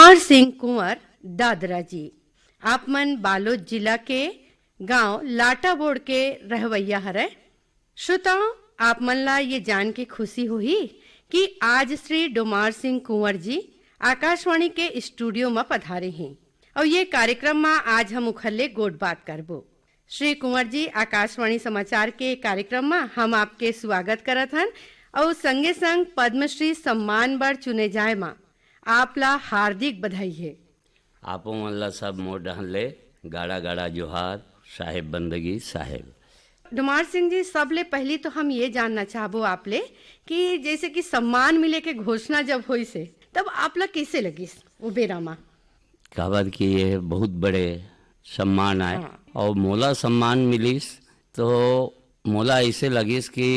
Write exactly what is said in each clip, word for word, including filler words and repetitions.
Domar Singh कुंवर दादरा जी, आप मन बालोद जिला के गांव लाटाबोड़ के रहवैया हरय। श्रोताओं, आप मन ला ये जान के खुशी होही कि आज श्री डोमार सिंह कुंवर जी आकाशवाणी के स्टूडियो म पधारे हें, अउ ये कार्यक्रम म आज हम उखर ले गोठ बात करबो। श्री कुंवर जी, आकाशवाणी समाचार के कार्यक्रम म हम आपके स्वागत करत हन, अउ संगे संग पद्मश्री सम्मान बर चुने जाए म आप ला हार्दिक बधाई हे। आपो मन ला सब मोर डहन ले गाड़ा गाड़ा जोहार, साहेब बंदगी साहेब। डोमार सिंह जी, सबले पहिली तो हम ये जानना चाहबो आप ले कि जैसे कि सम्मान मिले के घोषणा जब होइस हे, तब आप ला कइसे लगिस ओ बेरा मा? काबर कि ये बहुत बड़े सम्मान आय, हाँ। अउ मोला सम्मान मिलिस तो मोला ऐसे लगिस कि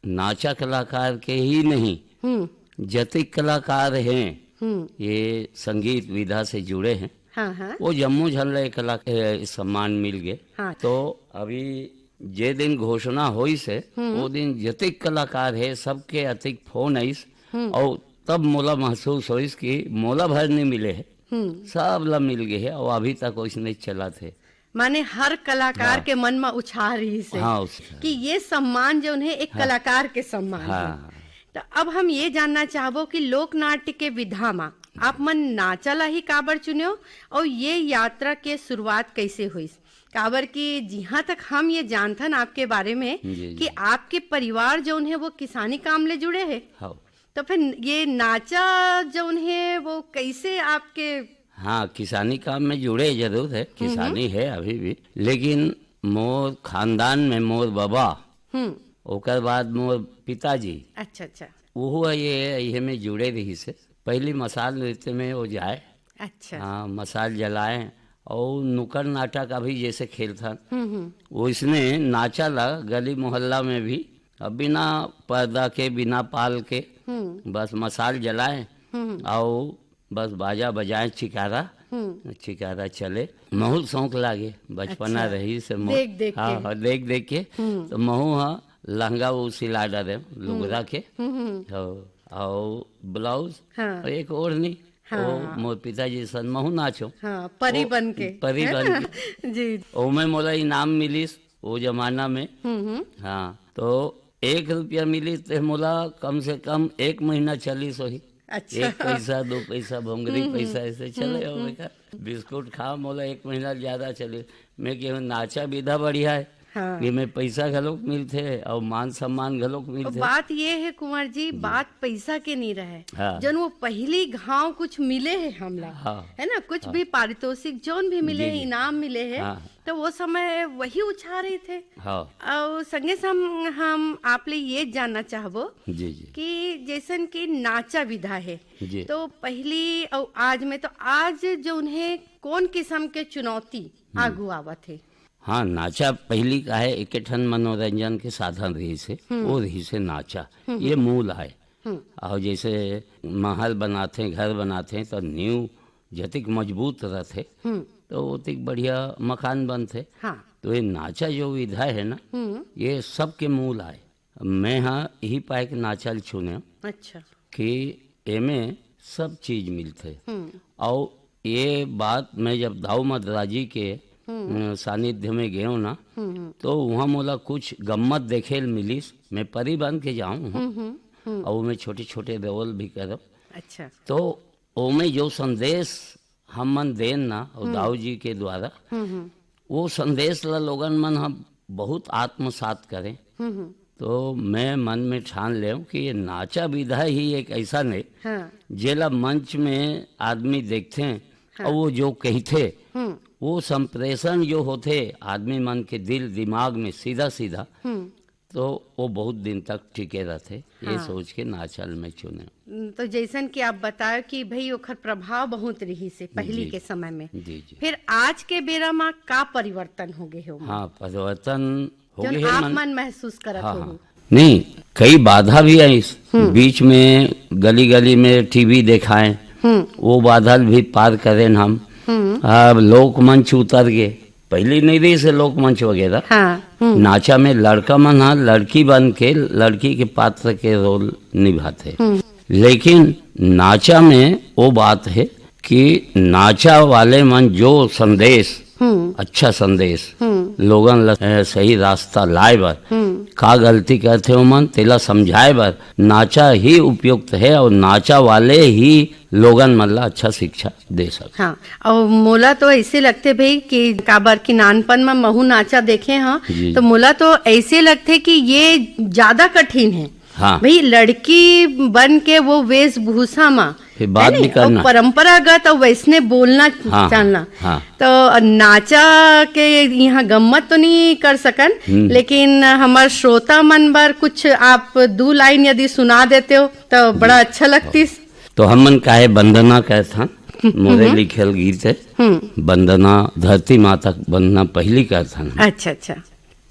नाचा कलाकार के ही नहीं, हम्म। जतिक कलाकार हैं, हम्म। ये संगीत विधा से जुड़े हैं, हाँ, हाँ। वो जम्मो झन ला ये कला-, ए, सम्मान मिल गे। हाँ। तो अभी जे दिन घोषणा होइस हे, हम्म। वो दिन जतिक कलाकार हे, सबके अतिक फोन आइस, हम्म। अउ तब मोला महसूस होइस कि मोला भर नहीं मिले हे, हम्म। सब ला मिल गे हे, अउ अभी तक वइसने चलत हे। माने हर कलाकार हाँ। के मन म उछाह रहिस हे हाँ, उछाह। कि ये सम्मान जौन हे, एक हाँ। कलाकार के सम्मान हे। हाँ। त अब हम ये जानना चाहबो कि लोकनाट्य के विधा म आप मन नाचा ला ही काबर चुनेव, अउ ये यात्रा के शुरुआत कइसे होइस? काबर कि जिहाँ तक हम ये जानथन आपके बारे में जी, कि जी। आपके परिवार जौन हे, वो किसानी काम ले जुड़े हे। हाँ। तो फिर ये नाचा जौन हे, वो कइसे आपके हाँ, किसानी काम में जुड़े जरूर है, हम्म, हम्म। किसानी है अभी भी, लेकिन मोर खानदान में मोर बाबा, हम्म। ओकर बाद मोर पिताजी, अच्छा, अच्छा। वो ये, ये में जुड़े रहिस हे। पहली मसाल नृत्य में वो जाए, अच्छा। हाँ, मसाल जलाए, और नुक्कड़ नाटक अभी जैसे खेलथन, हम्म, हम्म। वइसने नाचा ला गली मोहल्ला में भी, अब बिना पर्दा के, बिना पाल के, हम्म। बस मसाल जलाए, हम्म। और बस बाजा बजाए, चिकारा, हम्म। चिकारा चले। महू ल शौक लागे, बचपना अच्छा। रहिस हे मोर। देख देख हाँ, के। हाँ, देख देख के। हम्म। तो महू हा लहंगा वो सिला डारे, लुगरा हम्म। के। हम्म, हम्म। हाँ, और ब्लाउज, हाँ। और एक ओढ़नी, हाँ। वो मोर पिताजी सन महू नाचो। हाँ, परी ओ, बन के, परी है बन ना? के। जी। ओमे मोला इनाम मिलिस वो जमाना में। हम्म, हम्म। हाँ, तो एक रुपया मिलिस ते मोला कम से कम एक महीना चलिस होही। अच्छा। एक पैसा, दो पैसा, भोंगरी हम्म, हम्म। पैसा ऐसे चले हम्म, हो हम्म। बेटा। बिस्कुट खा, मोला एक महीना ज्यादा चले। मैं कहूँ, नाचा विधा बढ़िया है। हाँ। ये में पैसा घलोक मिलथे और मान सम्मान घलोक तो मिलथे। बात ये है कुंवर जी, जी। बात पैसा के नहीं रहे। हाँ। जन वो पहली घाव कुछ मिले है हमला, हाँ। है ना, कुछ हाँ। भी पारितोषिक जौन भी मिले जी, है, जी। इनाम मिले है, हाँ। तो वो समय वही उछाह रहिथे। हाँ। और संगे संग हम आप ले ये जानना चाहबो जी, जी। कि जैसन कि नाचा विधा है, जी। तो पहली और आज में, तो आज जौन हे कौन किस्म के चुनौती हम्म। आगू आवत हे? हाँ, नाचा पहली का है, एक ठन मनोरंजन के साधन रहिस हे, हम्म। वो रहिस हे नाचा, हम्म, ये हम्म। मूल आय। हम्म। और जैसे महल बनाथे, घर बनाथे, तो नींव जतिक मजबूत रथे, हम्म। तो ओतिक बढ़िया मकान बनथे। हाँ। तो ये नाचा जो विधा है ना, हम्म। ये सबके मूल आय। मैं हा यही पाए के नाचा ल चुनेंव अच्छा। कि एमे सब चीज मिलथे। हम्म। और ये बात मैं जब दाऊ मदराजी के, हम्म। अ, सानिध्य में गएंव ना, हम्म, हम्म। तो वहाँ मोला कुछ गम्मत देखे ल मिलिस। मैं परी बन के जाऊँ हूँ हम्म, हम्म, हम्म। और मैं छोटे-छोटे रोल भी करब। अच्छा। तो ओमे जो संदेश हमन देन ना, और हम्म। दाऊ जी के द्वारा, हम्म, हम्म। वो संदेश ला लोगन मन ह बहुत आत्मसात करें। हम्म, हम्म। तो मैं मन में ठान लेंव कि ये नाचा विधा ही एक ऐसा ने, हाँ। जेला मंच में आदमी देखथे हाँ। और वो जो कहिथे, हम्म। वो संप्रेषण जो होथे आदमी मन के दिल दिमाग में सीधा सीधा, हम्म। तो वो बहुत दिन तक टिके रथे। ये हाँ। सोच के नाचा ल मैं चुनेंव। तो जैसन कि आप बताए कि भाई ओखर प्रभाव बहुत रहिस हे पहली जी। के समय में। जी, जी। फिर आज के बेरा मा का परिवर्तन हो गए हे ओमा? हाँ, परिवर्तन हो जौन गए हे आप मन मन महसूस करत हाँ, होहू। हाँ। नहीं, कई बाधा भी आइस। हम्म। बीच में गली-गली में टीवी देखाएं, हम्म। वो बाधा भी पार करेन हम। हम्म। अब लोकमंच उतर गए, पहली नहीं रहिस हे लोकमंच वगैरह। हाँ, हम्म। नाचा में लड़का मन हा लड़की बन के लड़की के पात्र के रोल निभाथे। हम्म। लेकिन नाचा में वो बात है कि नाचा वाले मन जो संदेश, हम्म। अच्छा संदेश, हम्म। लोगन ल, अ, सही रास्ता लाए बर, हम्म। का गलती करथे ओमन, तेला समझाए बर नाचा ही उपयुक्त है और नाचा वाले ही लोगन मन ला अच्छा शिक्षा दे सकथे। हाँ, और मोला तो ऐसे लगथे भाई कि काबर कि नानपन में महू नाचा देखे हाँ, जी। तो मोला तो ऐसे लगथे कि ये ज्यादा कठिन है। हाँ। भाई, लड़की बन के वो वेशभूषा मा, फिर बात है भी नहीं? करना। और परंपरागत और वैसने बोलना हाँ, चालना। हाँ। तो नाचा के यहाँ गम्मत तो नहीं कर सकन, हम्म। लेकिन हमार श्रोता मन बर कुछ आप दू लाइन यदि सुना देते हो, तो बड़ा जी। अच्छा लगतीस। तो हमन काहे वंदना कहथन, मोरे हम्म। लिखल गीत है, हम्म। वंदना, धरती माता के वंदना पहली कहथन। अच्छा, अच्छा।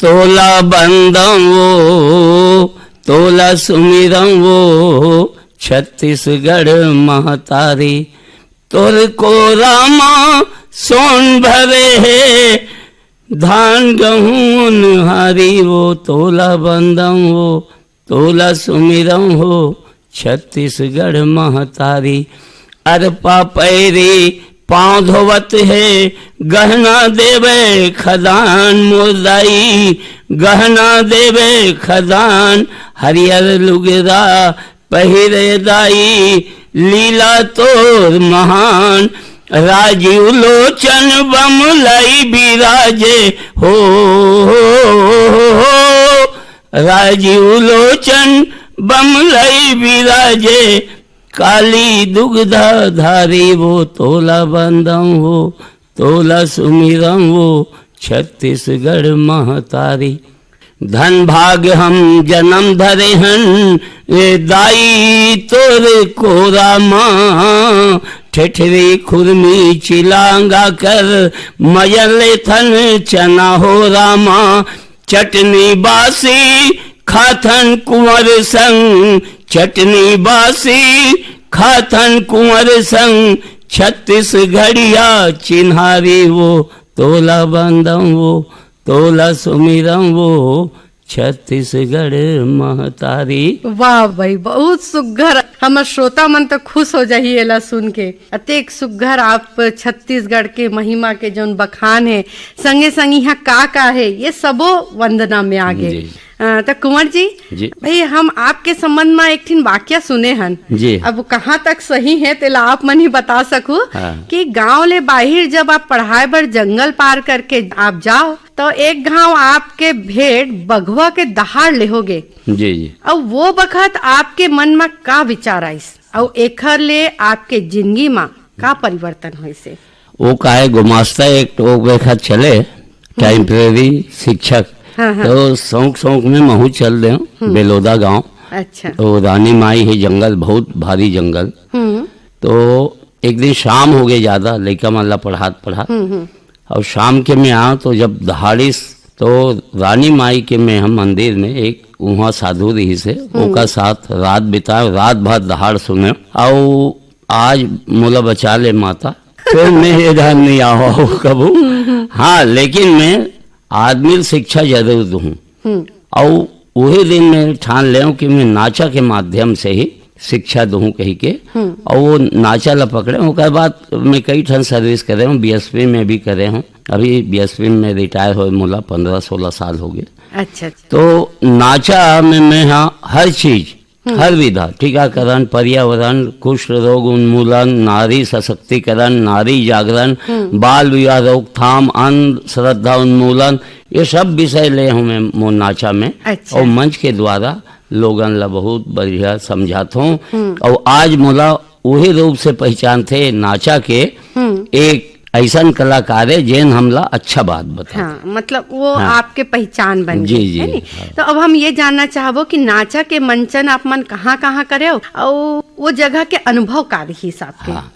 तोला बंदंव वो, तोला सुमिरंव वो, छत्तीसगढ़ महतारी। तोर कोरा मा सोन भरे हे, धान गहूं हारी वो, तोला बंदंव वो, तोला सुमिरंव वो, छत्तीसगढ़ महतारी। अरपा पैरी पाँव धोवत हे, गहना देवे खदान मोर दाई, गहना देवे खदान। हरियर लुगरा पहिरे दाई, लीला तोर महान। राजीव लोचन बमलई बिराजे हो, राजीव लोचन बमलई बिराजे। काली दुग्धा धारी वो, तोला बंदंव वो, तोला सुमिरंव वो, छत्तीसगढ़ महतारी। धन भाग हम जनम धरे हन, ए दाई तोर कोरा मा। ठेठरी खुरमी चिलांगा कर, मजल थन चना हो रामा। चटनी बासी खाथन कुंवर संग, चटनी बासी खाथन कुंवर संग। छत्तीसगढ़िया चिन्हारी वो, तोला बंदंव वो, तोला सुमिरंव वो, छत्तीसगढ़ महतारी। वाह भाई, बहुत सुग्घर। हमर श्रोता मन तो खुश हो जाही एला सुन के। अतेक सुग्घर आप छत्तीसगढ़ के महिमा के जौन बखान है, संगे संग इहाँ का का है, ये सबो वंदना में आगे। जी। अ, तो कुंवर जी, जी। भाई, हम आपके संबंध में एक ठिन वाक्य सुने हन। जी। अब कहाँ तक सही है, तेला आप मन ही बता सकू हाँ। कि गांव ले बाहिर जब आप पढ़ाई बर जंगल पार करके आप जाओ, तो एक घांव आपके भेड़ बघवा के दहाड़ ले होगे। जी, जी। अउ वो बखत आपके मन में का विचार आइस? अउ एखर ले आपके जिंदगी में का परिवर्तन होइस हे? वो काहे गुमास्ता एक तो बेखत चले, हम्म। टेम्परेरी शिक्षक। हाँ, हाँ। तो शौक शौक में महू चल दे हम्म। बेलोदा गांव। अच्छा। तो रानी माई है जंगल, बहुत भारी जंगल। हम्म। तो एक दिन शाम हो गए ज्यादा, लइका मन ला पढ़ात पढ़ात। हम्म, हम्म। और शाम के में आया तो जब दहाड़िस तो रानी माई के में हम मंदिर में एक उहाँ साधु रहिस हे, हम्म। ओकर साथ रात बिताए, रात भर दहाड़ सुने। और आज मोला बचा ले माता, फिर मैं ये धार नहीं आवा हो कभू। हाँ, लेकिन मैं आदमी ल शिक्षा जरूर दूँ। हम्म। और वही दिन मैं ठान लेव कि मैं नाचा के माध्यम से ही शिक्षा दूँ कही के। हम्म। और वो नाचा ला पकड़े। ओकर बाद मैं कई ठन सर्विस करे हूँ, बीएसपी में भी करे हूँ। अभी बीएसपी में रिटायर होए मोला पंद्रह सोलह साल हो गए। अच्छा, अच्छा। तो नाचा में मैं हाँ हर चीज, हम्म। हर विधा, टीकाकरण, पर्यावरण, कुष्ठ रोग उन्मूलन, नारी सशक्तिकरण, नारी जागरण, हम्म। बाल विवाह रोकथाम, अंधश्रद्धा उन्मूलन, ये सब विषय ले हूँ मैं मोर नाचा में। अच्छा। और मंच के द्वारा लोगन ला बहुत बढ़िया समझात हूँ। हम्म। और आज मोला उही रूप से पहचानथे नाचा के हम्म। एक ऐसन कलाकार है जेन हमला अच्छा बात बता। हाँ, मतलब वो हाँ। आपके पहचान बन जी, गई, जी, है नी? हाँ। तो अब हम ये जानना चाहबो कि नाचा के मंचन आप मन कहाँ-कहाँ करे हो और वो जगह के अनुभव का रहिस आपके? हाँ।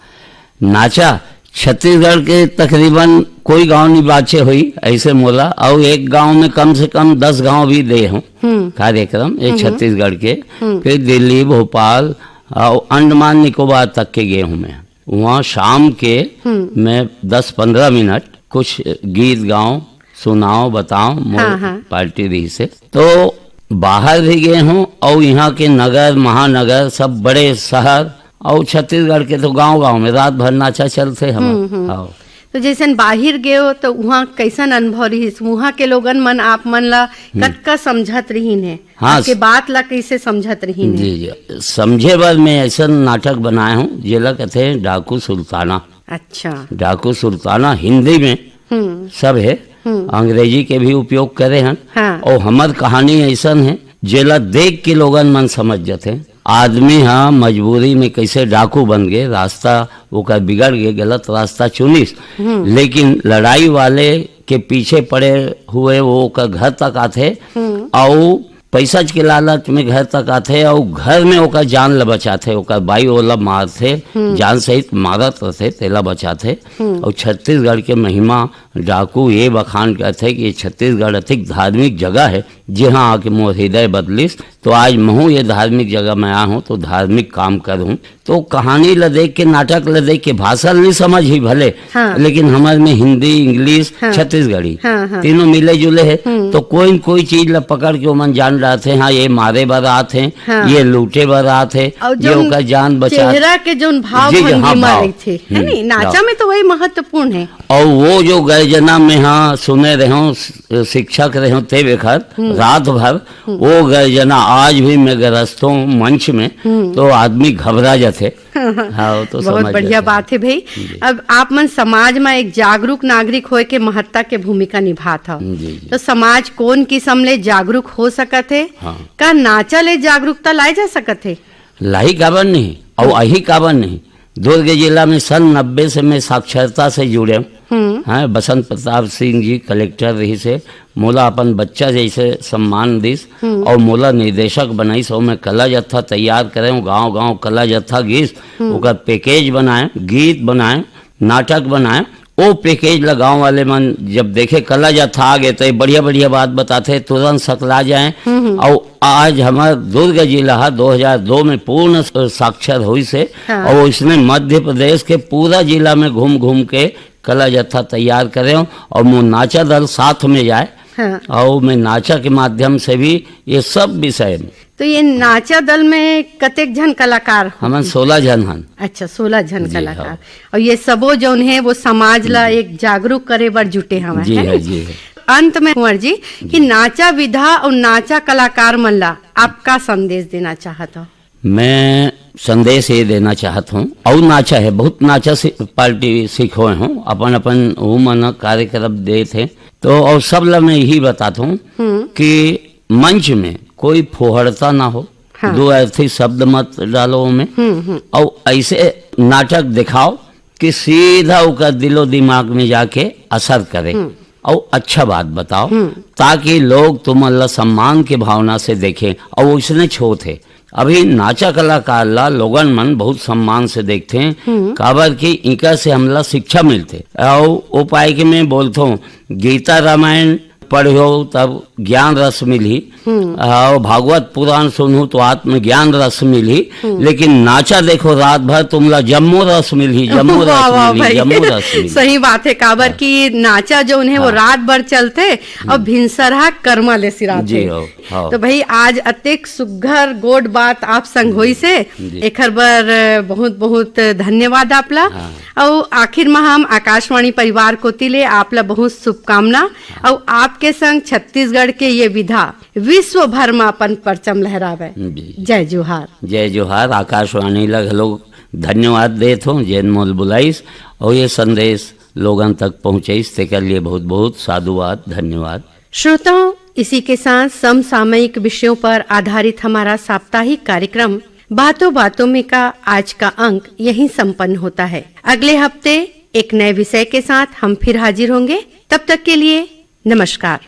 नाचा छत्तीसगढ़ के तकरीबन कोई गांव नहीं बाचे हुई ऐसे मोला, और एक गांव में कम से कम दस गांव भी दे हूँ हम्म। कार्यक्रम, ये हम्म। छत्तीसगढ़ के। हम्म। फिर दिल्ली, भोपाल और अंडमान निकोबार तक के गए हूँ मैं। वहाँ शाम के हम्म। मैं दस पंद्रह मिनट कुछ गीत गाऊं, सुनाओ, बताओ, मोर हाँ, हाँ। पार्टी रहिस हे। तो बाहर भी गए हूँ और यहाँ के नगर, महानगर, सब बड़े शहर, अउ छत्तीसगढ़ के तो गांव-गांव में रात भर नाचा चलथे हमर। हम्म, हम्म। हाँ। तो जइसन बाहिर गेव, तो उहाँ कइसन अनुभव रिहिस? उहाँ के लोगन मन आप मन ला हम्म। कतका समझत रिहिन हे? हाँ, आपके स-, बात ला कइसे समझत रिहिन हे? जी, जी। समझे बर मैं अइसन नाटक बनाए हूँ, जेला कथे डाकू सुल्ताना। अच्छा। डाकू सुल्ताना हिंदी में हम्म। सब हे, हम्म। अंग्रेजी के भी उपयोग करे हन। हाँ। अउ हमर कहानी अइसन हे, जेला देख के लोगन मन समझ जथे। आदमी ह मजबूरी में कइसे डाकू बन गे, रास्ता ओकर बिगड़ गे, गलत रास्ता चुनिस, हम्म। लेकिन लड़ाई वाले के पीछे पड़े हुए वो ओकर घर तक आथे, हम्म। अउ पैसा के लालच में घर तक आथे, अउ घर में ओकर जान ल बचाथे, ओकर बाई ओला मारथे, हम्म। जान सहित मारत रथे, तेला बचाथे। हम्म। अउ छत्तीसगढ़ के महिमा डाकू ये बखान करथे कि ये छत्तीसगढ़ अतिक धार्मिक जगह हे, जिहाँ आके मोर हृदय बदलिस, तो आज महूँ ये धार्मिक जगह में आए हूँ, तो धार्मिक काम करूँ। तो कहानी ल देख के, नाटक ल देख के, भाषा ल नहीं समझ ही भले, हाँ। लेकिन हमर में हिंदी, इंग्लिश, हाँ। छत्तीसगढ़ी, हाँ, हाँ। तीनों मिले जुले हे, हम्म। तो कोई न कोई चीज ल पकड़ के ओमन जान डारथे, हाँ, ये मारे बर आत हे, हाँ। ये लूटे बर आत हे, अउ ये जउन ओकर जान बचा चेहरा के जउन भाव जी, जी, हाँ, भंगिमा भाव। रहिथे, है हम्म, नी? नाचा भाव। में तो वही महत्वपूर्ण हे। अउ वो जो गर्जना में, हाँ, सुने रहेंव, स-, शिक्षक रहेंव, ते बेखर, हम्म। रात भर, हम्म। वो गर्जना आज भी मैं गरजतों मंच में, हम्म। तो आदमी घबरा जाथे। हाँ, वो तो बहुत समझ बढ़िया जाथे। बात हे भई। जी। अब आप मन समाज में एक जागरूक नागरिक होए के महत्ता के भूमिका निभात हव। जी, जी। तो समाज कोन किसम ले जागरूक हो सकत हे? हाँ। का नाचा ले जागरूकता लाए जा सकत हे? लाही काबर नहीं, अउ हम्म। आही काबर नहीं। दुर्ग जिला में सन नब्बे से मैं साक्षरता से जुड़े हूँ। हम्म। हाँ, बसंत प्रताप सिंह जी कलेक्टर रहिस हे, मोला अपन बच्चा जैसे सम्मान दिस हम्म। अउ मोला निर्देशक बनाइस, अउ मैं कला जत्था तैयार करे हूँ, गांव-गांव कला जत्था गिस, हम्म। ओकर पैकेज बनाए, गीत बनाए, नाटक बनाए। ओ पैकेज ला गांव वाले मन जब देखे, कला जत्था आ गे, त बढ़िया-बढ़िया बात बताथे, तुरंत सकला जाए। हम्म, हम्म। अउ आज हमर दुर्ग जिला ह दो हज़ार दो में पूर्ण स-, साक्षर होइस हे, हाँ। अउ इसने मध्य प्रदेश के पूरा जिला में घूम-घूम के कला जत्था तैयार करे हूँ, अउ मोर नाचा दल साथ में जाए, हाँ। अउ मैं नाचा के माध्यम से भी ये सब विषय में। तो ये नाचा दल में कतेक झन कलाकार हो? हमन सोलह झन हन। अच्छा, सोलह झन जी, कलाकार। हाँ। अउ ये सबो जउन हे, वो समाज ला जी। एक जागरूक करे बर जुटे हवय, जी है है, ना? जी है। अंत में कुंवर जी, कि जी। नाचा विधा अउ नाचा कलाकार मन ला आप का संदेश देना चाहत हो? मैं संदेश ये देना चाहत हूँ, अउ नाचा है, बहुत नाचा से पार्टी सीखोए हूँ, अपन अपन वो मन कार्यक्रम देत हे, तो अउ सब ला मैं यही बतात हूँ हम्म। कि मंच में कोई फोहड़ता ना हो, हाँ। दो अर्थी शब्द मत डालो में, हम्म, हम्म। अउ ऐसे नाटक दिखाओ कि सीधा ओकर दिलो दिमाग में जाके असर करे, हम्म। अउ अच्छा बात बताओ, हम्म। ताकि लोग तुमन ला सम्मान के भावना से देखें, अउ उसने छोट हे। अभी नाचा कलाकार ला लोगन मन बहुत सम्मान से देखथे, हम्म। काबर कि इनका से हमला शिक्षा मिलथे। अउ ओ पाए के मैं बोलथों, गीता रामायण पढ़ो तब ज्ञान रस मिलही, हम्म। अउ भागवत पुराण सुनहु तो आत्मज्ञान रस मिलही, हम्म। लेकिन नाचा देखो रात भर तुमला जम्मो रस मिलही, जम्मो वाह, रस वाह मिलही, भाई। जम्मो रस मिलही। सही बात है, काबर हाँ। कि नाचा जउन हे वो हाँ। रात भर चलथे अउ हम्म। भिनसरहा करमा ले सिराथे। जी हो, हो। तो भाई, आज अतेक सुग्घर गोठ बात आप संग जी, होइस हे, जी। एखर बर बहुत बहुत धन्यवाद आपला। हाँ। अउ आखिर म हम आकाशवाणी परिवार कोति ले आपला बहुत शुभकामना। हाँ। अउ आपके संग छत्तीसगढ़ के ये विधा विश्व भर म अपन परचम लहरावे। जी। जय जोहार। जय जोहार। आकाशवाणी ला घलो धन्यवाद देत हों, जेन मोल बुलाइस अउ ये संदेश लोगन तक पहुँचाइस, तेकर लिए बहुत बहुत साधुवाद, धन्यवाद। श्रोताओं, इसी के साथ समसामयिक विषयों पर आधारित हमारा साप्ताहिक कार्यक्रम बातों बातों में का आज का अंक यहीं संपन्न होता है। अगले हफ्ते एक नए विषय के साथ हम फिर हाजिर होंगे। तब तक के लिए नमस्कार।